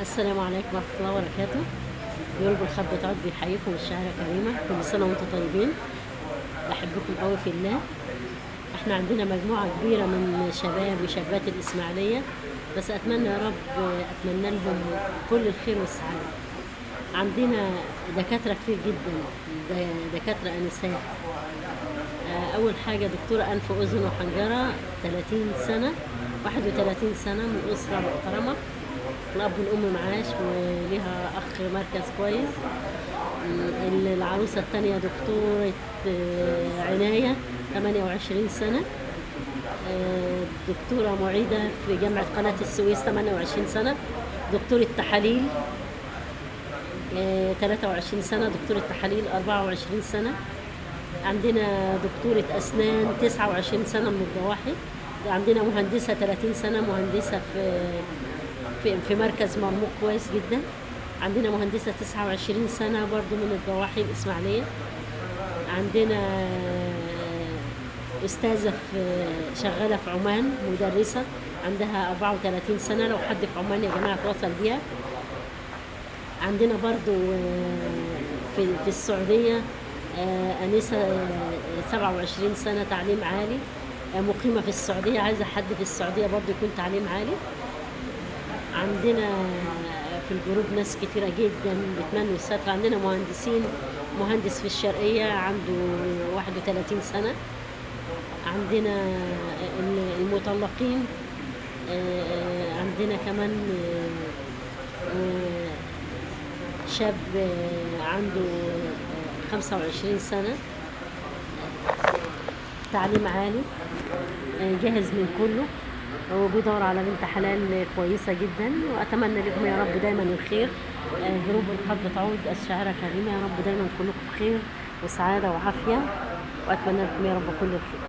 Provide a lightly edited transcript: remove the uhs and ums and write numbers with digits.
السلام عليكم ورحمة الله وبركاته. group الخطبة تعود بيحييكم الشاعرة كريمة، كل سنة وانتم طيبين، بحبكم قوي في الله. احنا عندنا مجموعة كبيرة من شباب وشابات الإسماعيلية، بس أتمنى يا رب، أتمنى لهم كل الخير والسعادة. عندنا دكاترة كتير جدا، دكاترة أنسات. أول حاجة دكتورة أنف وأذن وحنجرة، 30 سنة، 31 سنة، من أسرة محترمة، الأب والأم معاش وليها أخ مركز كويس. العروسة التانية دكتورة عناية، 28 سنة، دكتورة معيدة في جامعة قناة السويس، 28 سنة، دكتورة تحاليل 23 سنة، دكتورة تحاليل 24 سنة. عندنا دكتورة أسنان 29 سنة من الضواحي. عندنا مهندسة 30 سنة، مهندسة في مركز مرموق كويس جدا. عندنا مهندسة 29 سنة برضو من الضواحي الإسماعيلية. عندنا أستاذة في شغالة في عمان، مدرسة، عندها 34 سنة، لو حد في عمان يا جماعة تواصل بيها. عندنا برضو في السعودية أنسة 27 سنة، تعليم عالي، مقيمة في السعودية، عايزة حد في السعودية برضو يكون تعليم عالي. عندنا في ال group ناس كتيرة جدا بتمنوا الستر. عندنا مهندسين، مهندس في الشرقية عنده 31 سنة. عندنا المطلقين، عندنا كمان شاب عنده 25 سنة، تعليم عالي، جاهز من كله، وبيدور على بنت حلال كويسة جدا. وأتمنى لكم يا رب دايما الخير. group الخطبة تعود، الشاعرة كريمة، يا رب دايما كلكم بخير وسعادة وعافية، وأتمنى لكم يا رب كل الخير.